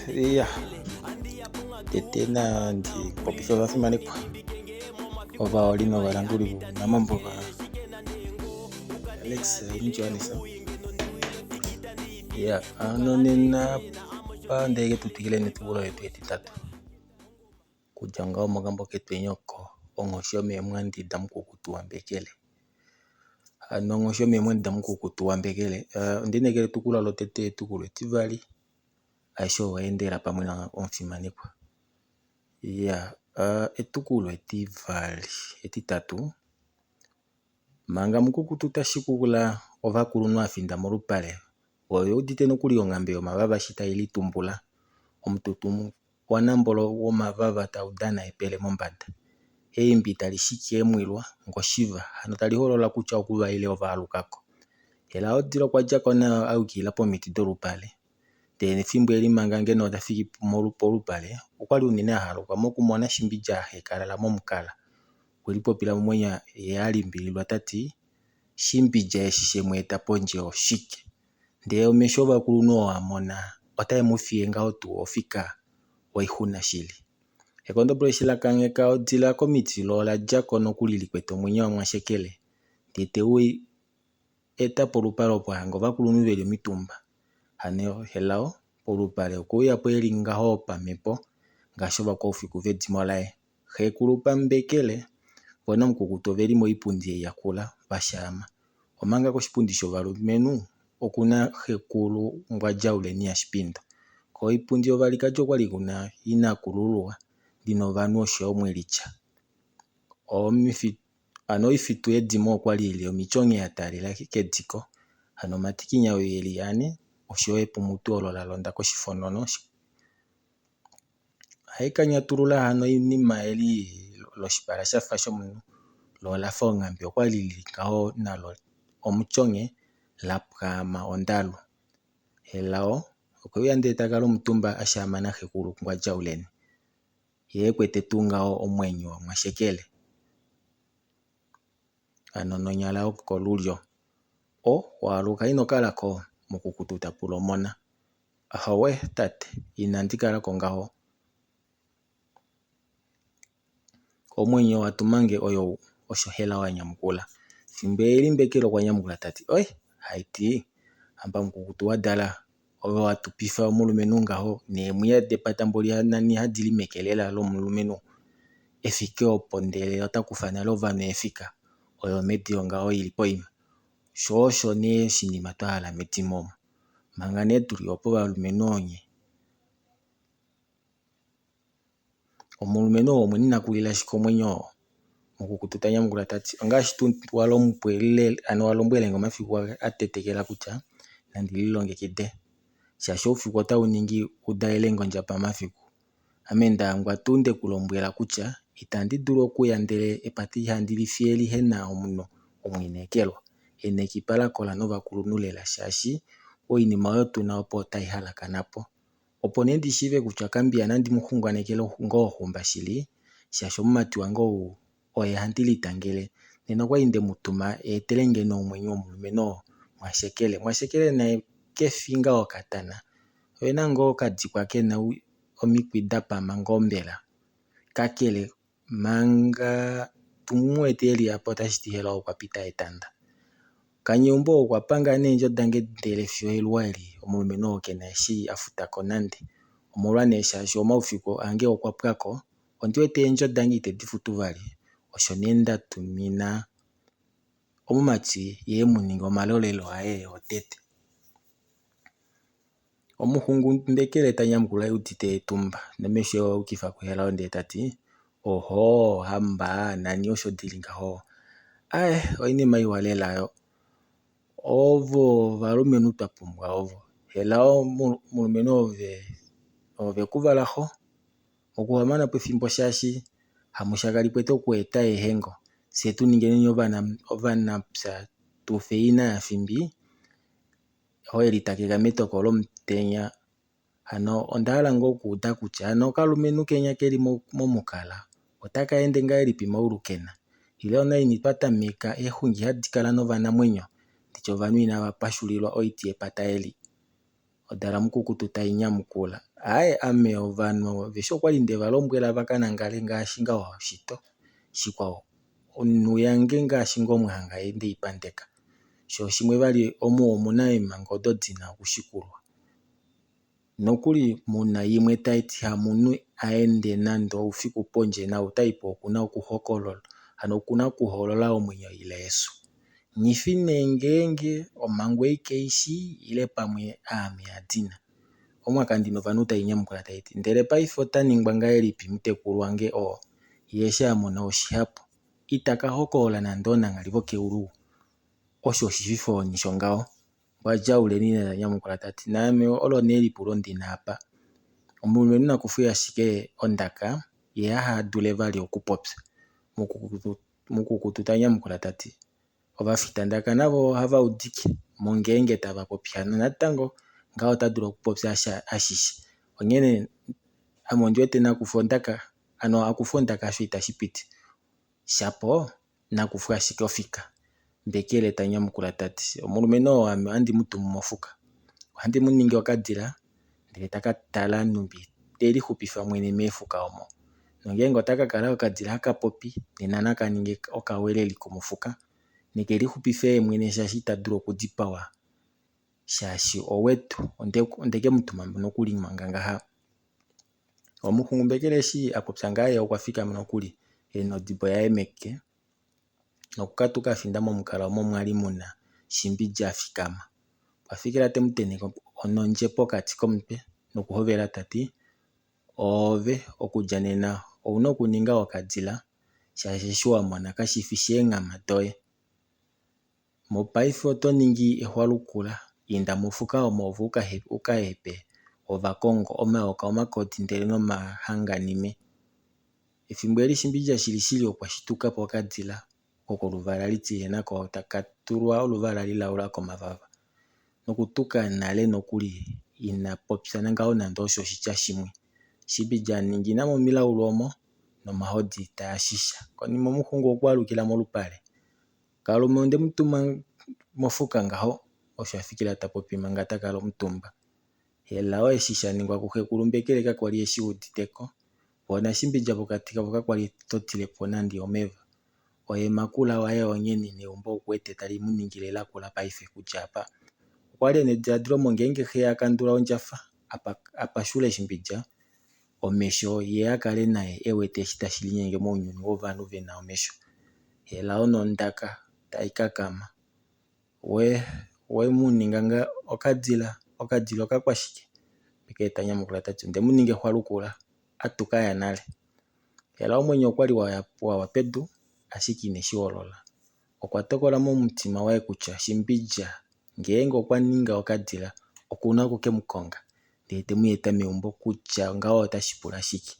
Iya, tete nandi popife ovafimanekwa, ovaholi novalanduli vounamambo va Alex Johannes. Iya, hano nena apa ndeke tu twikile netukulo letu etitatu. Kudja ngaho mokambo ketu enya oko Onghoshi yomeemwandi damukukutu waMbekele. Hano onghoshi yomeemwandi damukukutu waMbekele, onda inekela etukulwa lotete, etukulwa etivali aishe owa endela pamwe nomufimanekwa. Iya, etukulwa etivali, etitatu, manga mukukutu ta shikula ovakulunhu a finda molupale, ove udite nokuli onghambe yomavava eshi tai litumbula, omututu wanambolo womavava tau dana epele mombada. Eimbi tali shiki eemwilwa ngoshiva, hano tali holola kutya oku vaile ova alukako. Helao Odila okwa djako nayo ayukilila pomiti dolupale. Ndele nefimbo eli manga ngeno ta fiki polupale, okwali unene a haluka mokumona Shimbidja a hekalala momukala. Okwe lipopila momwenyo ye a limbililwa ta ti, Shimbidja eshi she mu eta pondje oshike? Ndele omesho ovakulunhu oo a mona otae mu fiye ngaho tuu ofika? Oixuna shili. Ekondobolo eshi la kangheka odila komiti lo ola dja ko nokuli li kwete omwenyo waMwashekele ndee te u eta polupale opo a hanga ovakulunhu ve li omitumba. Hano Helao polupale okwe uya po e li ngaho pamhepo ngaashi ovakwaufiku vedimo laye. Xekulu Pambekele vo namukukutu ove li moipundi ei yakula va shaama. Omanga koshipundi shovalumenhu oku na xekulu Ngwadjauleni yaShipindo. Koipundi yovalikadi okwali ku na inakulululwa Ndinovanhu oshoyo Mwelitya. Hano oifitu yedimo okwali ili omityonghe ya taalela kediko. Hano omatikinya oo eli ane oshoyo epumutu olo la londa koshifonono. Ohai kanyatulula hano oinima eli loshipala shafa shomunhu lo olafa onghambe okwali lili ngaho nalo omutyonghe la pwaama ondalu. Helao okwe uya ndele ta kala omutumba a shaama naxekulu Ngwadjauleni. Ye e kwete tuu ngaho omwenyo waMwashekele. Hano nonyala yokolulyo. O, waaluka ino kala ko? Mukukutu ta pula omona. Ahowe, tate, inandi kala ko ngaho. Omwenyo wa tuma nge oyou, osho Helao a nyamukula. Fimbo e li Mbekele okwa nyamukula ta ti, Oi, haiti, hamba mukukutu wa dala, ove wa tupifa omulumenhu ngaho neemwiya depata mboli nani hadi li meke lela lomulumenhu efike opo ndele ota kufa nale ovanhu eefika, oyo omhedi yongaho i li poima. Sho osho nee oshinima twa hala medimo omu. Manga nee tu li opo ovalumenhu onye. Omulumenhu ou omwe mu nakulila shike omwenyo oo? Mukukutu ta nyamukula ta ti, Ongaashi tuu wa lombwele ano wa lombwele nge omafiku a tetekela kutya nandi lilongekide, shaashi oufiku otau ningi u dalele nge ondjaba mafiku. Ame nda hangwa tuu nde ku lombwela kutya itandi dulu okuya ndele epata ihandi li fiye lihe na omunhu omwiinekelwa, e na ekipa la kola novakulunhu lela shaashi oinima oyo tu na opo otai halakana po. Opo nee ndi shiive kutya Kambiya nandi mu xunganekele ngoo oxumba shili, shaashi omumati wange ou oye handi litangele. Nena okwali nde mu tuma a etele nge nee omwenyo womulumenhu oo Mwashekele. Mwashekele naye ke fi ngaho okatana, oye na ngoo okadikwa ke na omikwi da pama ngoo mbela. Kakele Manga tu mu wete e li apa otashi ti Helao okwa pita etanda. Kanyeumbo okwa panga neendjo dange ndele fiyo eluwa eli omulumenhu oo ke na eshi a futa ko nande. Omolwa nee shaashi omaufiku ange okwa pwa ko, ondi wete eendjo dange ite di futu vali, osho nee nda tumina omumati ye e mu ninge omalolelo aye otete. Omuxungu Mbekele ta nyamukula e udite etumba, nomesho a yukifa kuHelao ndee ta ti, Ohoo, hamba, nani osho di li ngaho. Ae, oinima iwa lela yo. Ovo ovalumenhu twa pumbwa ovo. Helao, mulumenhu ove, ove ku vala xo. Okuhamana po efimbo shaashi hamushakali kwete okueta eehengo. Fye tu ningeni ovanapya tu fe ina yaFimbi. Oye litakeka metoko lomutenya. Hano onda hala ngoo okuuda kutya hano okalumenhu kenya ke li momukala otaka ende ngahelipi moulukena? Ile onaini twa tameka eexungi hadi kala novanamwenyo, nditye ovanhu inava pashulilwa oiti yepata eli? Odala mukukutu tai nyamukula. Aaye ame ovanhu aveshe okwali ndeva lombwela va ka nangale ngaashi ngaho shito. Shikwao onhu yange ngaashi ngoo omwanga ndei pandeka. Shoo shimwe vali omu omuna eemhango odo dina okushikulwa. Nokuli muna imwe tai ti hamunhu a ende nande oufiku pondje naau taipo okuna okuhokolola hano okuna okuhoolola omwenyo ile efyo. Nghifi nee ngeenge omhango ei kaishii ile pamwe aame adina. Omwakandi novanhu tai nyamukula taiti ndele paife ota ningwa ngahelipi mutekulu wange oo yee eshi amona oshihapu ita ka hokolola nande oonanghali vokeulu osho oshififohoni shongaho. Mbwadjauleni ta nyamukula tati naame olo nee elipulo ndina apa. Omulumenhu nakufe ashike ondaka yee aha dule vali okupopya. Mukukutu ta nyamukula tati ovafitandaka navo ohava udike mo ngeenge tava popi hano natango ngaho ota dulu okupopya ashishe. Onghene ame ondi wete nakufa ondaka hano akufa ondaka osho itashi piti shapo nakufwe ashike ofika. Mbekele ta nyamukula tati omulumenhu oo ame ohandi mu tumu mofuka. Ohandi mu ningi okadila ndele taka tala nhumbi te lixupifa mwene meefuka omo. Nongeenge ota ka kala okadila haka popi nena naka ninge okaweleli komofuka neke lixupife yemwene shaashi ita dulu okudipawa shaashi owetu onde ke mu tuma nokuli manga ngaha. Omuxungu eshi a popya ngaha ye okwa fikama nokuli e nodibo yaye meke nokukatuka a finda momukala omo mwali muna Shimbidja a fikama. Okwa fikila te mu tenheke onondje pokati komutwe nokuhovela tati oove okudja nena ouna okuninga okadila shaashi eshi wa mona kashifi sheenghama doye. Mopaife oto ningi exwalukula inda mofuka omo ove uka hepe ovakongo, omayoka, omakodi ndele nomahanganime. Efimbo eli Shimbidja shilishili okwa shituka po okadila kokoluvala litilifa nako taka tulwa oluvala lilaula komavava nokutuka nale nokuli ina popya ngaho nande osho oshitya shimwe. Shimbidja a ningina momilaulu omo nomahodi taa shisha. Konima omuxungu okwa alukila molupale. Kalume onde mu tuma mofuka ngaho, osho a fikila ta popi manga ta kala omutumba. Helao eshi sha ningwa kuxekulu Mbekele kakwali eshi udite ko. Voo naShimbidja pokati kavo kakwali totile po nande omeva. Oye makula waye onghene neumbo okuwete tali mu ningile lakula paife kutya apa. Okwali ena ediladilo ngeenge xe a kandula ondjafa apashule Shimbidja omesho ye a kale naye e wete eshi tashi linyenge mounyuni wovanhu vena omesho. Helao nondaka tai kakama. We mu ninga nga okadila, okadila okakwashike? Mbekele ta nyamukula tati onde mu ninga exwalukula atuka ya nale. Helao omwenyo okwali wawa pedu ashike ine shi holola. Okwa tokola momutima waye kutya Shimbidja ngeenge okwa ninga okadila okuna oku ke mu konga ndee te mu eta meumbo kutya ngaho otashi pula shike.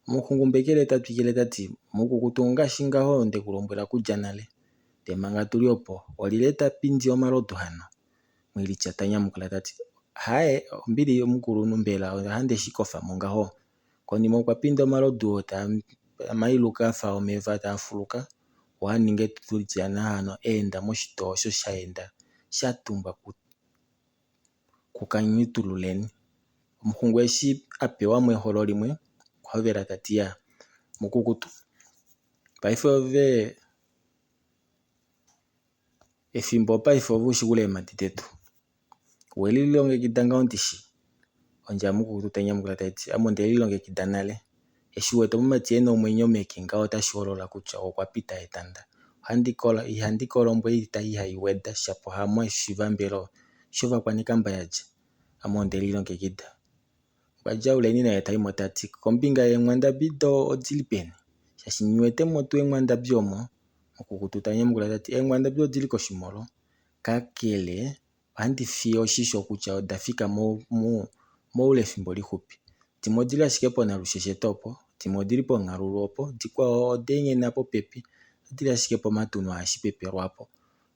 Omuxungu Mbekele ta twikile ta ti, Mukukutu ongaashi ngaho nde ku lombwela okudja nale, ndee manga tuli opo olile ta pindi omalodu hano? Mwilitya ta nyamukula ta ti, Haye, ombili omukulunhu mbela ohandi shi kofa mo ngaho. Konima okwa pinda omalodu oo taa mailuka afa omeva taa fuluka, oo a ninga etutu litilyana hano eenda moshitoo osho sha enda sha tumbwa kuKanyutululeni. Omuxungu eshi a pewa mo eholo limwe, okwa hovela ta ti, Iyaa, mukukutu, paife ove efimbo opaife ove u shikule eemhadi detu. Owe lilongekida ngaho ndishi? Ondja yamukukutu tai nyamukula tai ti, Ame onde lilongekida nale. Eshi u wete omumati e na omwenyo meke ngaho otashi holola kutya okwa pita etanda. Ihandi kolombwa ihai weda shapo hamo oshivambelo shovakwanekamba ya dja. Ame onde lilongekida. Mbwadjauleni naye ta i mo ta ti, Kombinga yeenghwandabi do odi li peni? Shaashi nghi wete mo tuu eenghwandabi omo. Mukukutu ta nyamukula ta ti, Eenghwandabi odi li koshimolo, kakele ohandi fi oshisho kutya oda fika moulefimbo lixupi. Dimwe odi li ashike ponalusheshete opo, dimwe odi li ponghalulu opo, dikwao oda enghena popepi, odi li ashike pomatunu aashipepe lwaapo.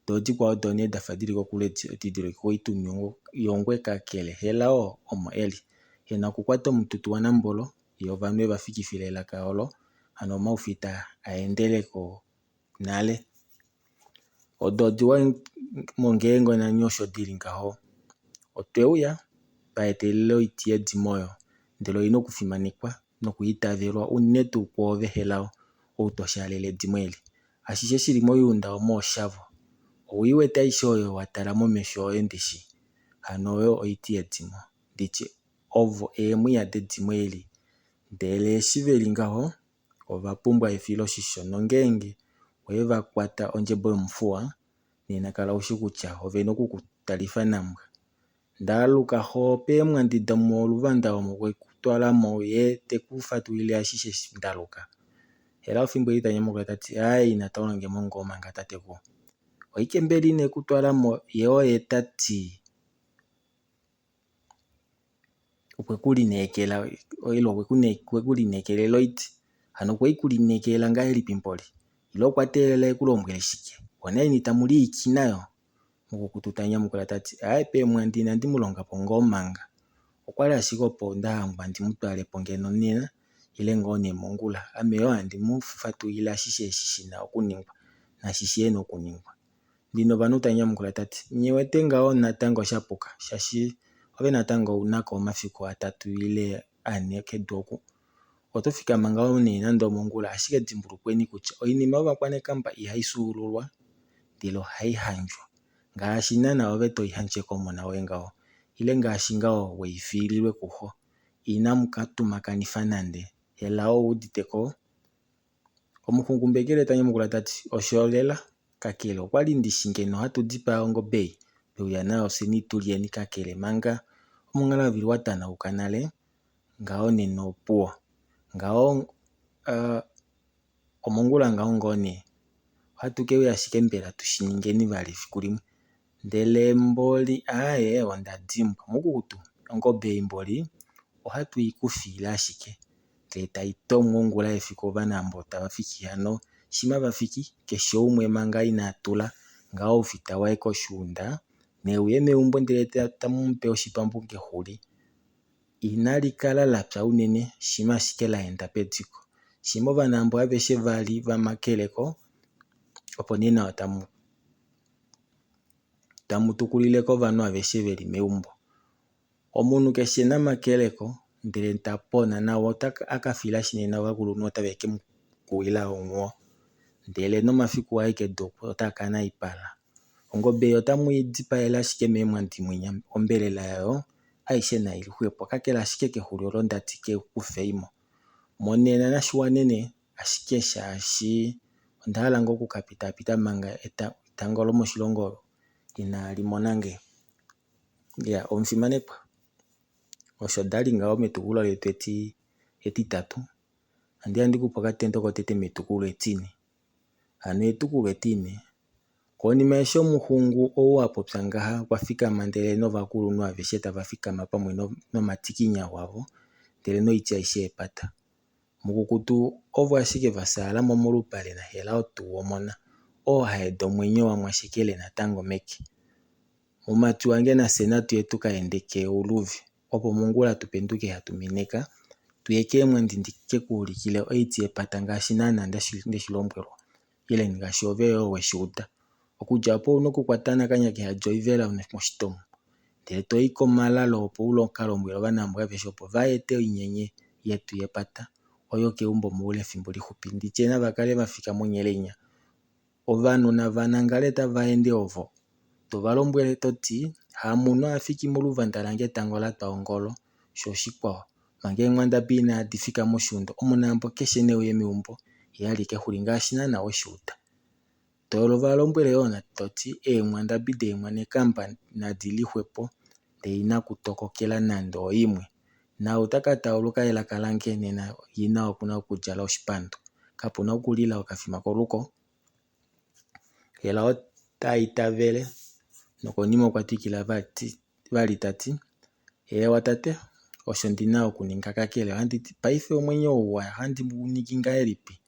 Doo dikwao odo nee dafa dili kokule di dule koituni yongwe kakele helao omo eli. E na okukwata omututu waNambolo ye ovanhu e va fikifile elaka olo hano omaufita a endele ko nale. Odo odiwa ngeenge nani osho dili ngaho. Otwe uya twa etelela oiti yedimo oyo. Ndele oi na okufimanekwa nokwiitavelwa unene tuu kwoove Helao ou to shaalele edimo eli. Ashishe shi li moyuunda omo oshavo. Ou i wete aishe oyo wa tala momesho oye ndishi? Hano oyo oiti yedimo, nditye ovo eemwiya dedimo eli. Ndele eshi ve li ngaho ova pumbwa efiloshisho nongeenge owe va kwata ondjebo yomufuwa, nena kala ushi kutya ove na oku ku talifa nambwa. Ndaaluka xo peemwandi domoluvanda omo okwe ku twala mo ye te ku fatulile ashishe eshi ndaluka. Helao fimbo eli ta nyamukula ta ti, Aaye ina twala nge mo ngoo manga tatekulu. Oike mbela ine ku twala mo ye oye ta ti okwe ku lineekela ile okwe ku lineekelela oiti. Hano okwe i ku lineekelela ngahelipi mboli? Ile okwa teelela e ku lombwele shike? Onaini tamu liiki nayo? Mukukutu ta nyamukula ta ti, Aaye peemwandi inandi mu longa po ngoo manga. Okwali ashike opo nda hangwa ndi mu twale po ngeno nena ile ngoo nee mongula. Ame yoo handi mu fatulile ashishe eshi shi na okuningwa naashi shihe na okuningwa. Ndinovanhu ta nyamukula ta ti, Nghi wete ngaho natango sha puka shaashi ove natango ou na ko omafiku atatu ile ane kedu oku. Oto fikama ngaho nee nande omongula ashike dimbulukweni kutya oinima yovakwanekamba ihai fyuululwa ndele ohai handjwa. Ngaashi naana ove toi handje komona woye ngaho ile ngaashi ngaho wei fiililwe kuxo. Inamu ka tumakanifa nande. Helao ou udite ko? Omuxungumbekele ta nyamukula ta ti, Osho lela, kakele okwa li ndi shi ngeno hatu dipaa ongobe ei, twe uya nayo fyeni tu lyeni kakele manga omunghalavili wa tanauka nale, ngaho nena opuwo. Ngaho uh, omongula ngaho ngoo nee. Ohatu ke uya ashike mbela tu shi ningeni vali efiku limwe. Ndele mboli aaye onda dimbwa. Mukukutu, ongobe ei mboli ohatu i ku fiile ashike ndele tai tomwa ongula yefiku ovaneumbo tava fiki hano shimha va fiki keshe umwe manga ina tula ngaho oufita waye koshuunda ne uye meumbo ndele tamu mu pe oshipambu kexuli. Inali kala la pya unene shimha ashike la enda pediko. Shimha ovaneumbo aveshe va li va makele ko opo nee nawa tamu tamu tukulile ko ovanhu aveshe ve li meumbo. Omunhu keshe na makele ko ndele ta pona nawa ota ka fila shi nena ovakulunhu otave ke mu kuwila onghuwo ndele nomafiku aye kedu oku otaa ka naipala. Ongobe ei otamu i dipaele ashike meemwandi mwinya ombelela yayo aishe nai lixwepo kakele ashike kexuli olo ndati kufei mo. Monena nashiwanene ashike shaashi onda hala ngoo oku ka pitaapita manga etango lomoshilongo inaali mona nge. Ya omufimanekwa, osho dali ngaho metukulwa letu eti etitatu. Ohandi ya ndi kupe okatendo kotete metukulwa etine. Hano etukulwa etine, konima eshi omuxungu ou a popya ngaha okwa fikama ndele novakulunhu aveshe tava fikama pamwe nomatikinya wavo ndele noiti aishe yepata. Mukukutu ovo ashike va fyaala mo molupale naHelao tuu womona oo ha eda omwenyo waMwashekele natango meke. Mumati wange nafye natu ye tu ka ende keuluvi opo mongula tu penduke hatu meneka tu ye keemwandi ndi ke ku ulikile oiti yepata ngaashi naana ndeshi lombwelwa ile ngaashi ove yoo weshi uda. Okudja opo ouna okukwata nakanya kehadi oivela moshitomo ndele to i komalalo opo u ka lombwele ovaneumbo aveshe opo va ete oinyenye yetu yepata oyo keumbo moule wefimbo lixupi nditye nava kale va fika monhele inya. Ovanhu nava nangale tava ende ovo. To va lombwele to ti, Hamunhu a fiki moluvanda lange etango la twa ongolo, sho oshikwao, manga eenghwandabi inaadi fika moshiunda, omuneumbo keshe ne uye meumbo ye a like exuli ngaashi naana we shi uda. To va lombwele yoo to ti, Eenghwandabi deemwanekamba nadi lixwe po, ndee inaku tokokela nande oimwe. Naau ta ka tauluka elaka lange nena ye naye oku na okudjala oshipando. Kapu na okulila okafima koluko. Helao ta itavele nokonima okwa twikila vali ta ti, Eewa tate, osho ndi na okuninga kakele ohandi ti paife omwenyo ou ohandi u ningi ngahelipi?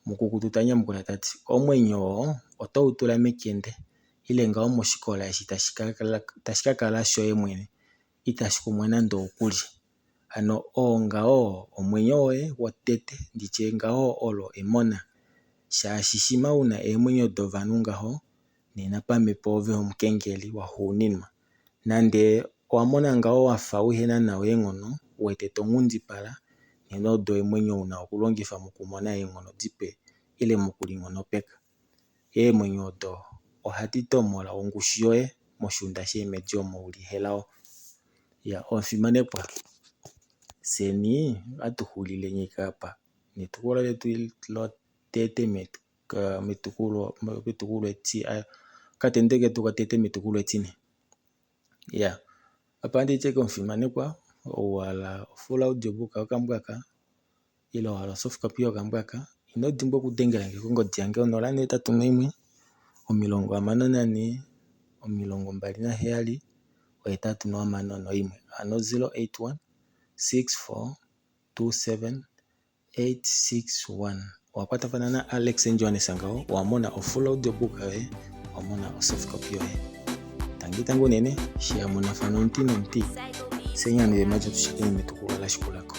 Mukukutu ta nyamukula ta ti, Omwenyo oo oto u tula mekende ile ngaho moshikola eshi tashi ka kala shoye mwene itashi kumwa nande okulye. Hano oo ngaho omwenyo woye wotete nditye ngaho olo emona shaashi shima una eemwenyo dovanhu ngaho nena pamhepo ove omukengeli waxuuninwa. Nande owa mona ngaho wafa uhena nawa eenghono. U wete to nghundipala, nena odo eemwenyo una okulongifa mokumona eenghono dipe ile mokulinghonopeka. Eemwenyo odo ohadi tomola ongushu yoye moshuunda sheemhedi omo uli helao. Iya omufimanekwa fyeni ohatu xulile apa netukulwa letu lotete metukulwa okatendo ketu kotete metukulwa etine. Iya apa ohandi ti ashike omufimanekwa ou wahala full audiobook yokambo aka ile wahala osoft copy yokambo aka ino dimbwa okudengela nge kongodi yange 081 64 27 861 hano 081 64 27 861. Owakwatafana na Alex Johannes ngaho owamona o full audiobook yoye owamona o soft copy yoye. Tangi tangi unene shi hamonafana omuti nomuti. Fyeni ovanhu vemadi tushakene metukulwa lashikulako.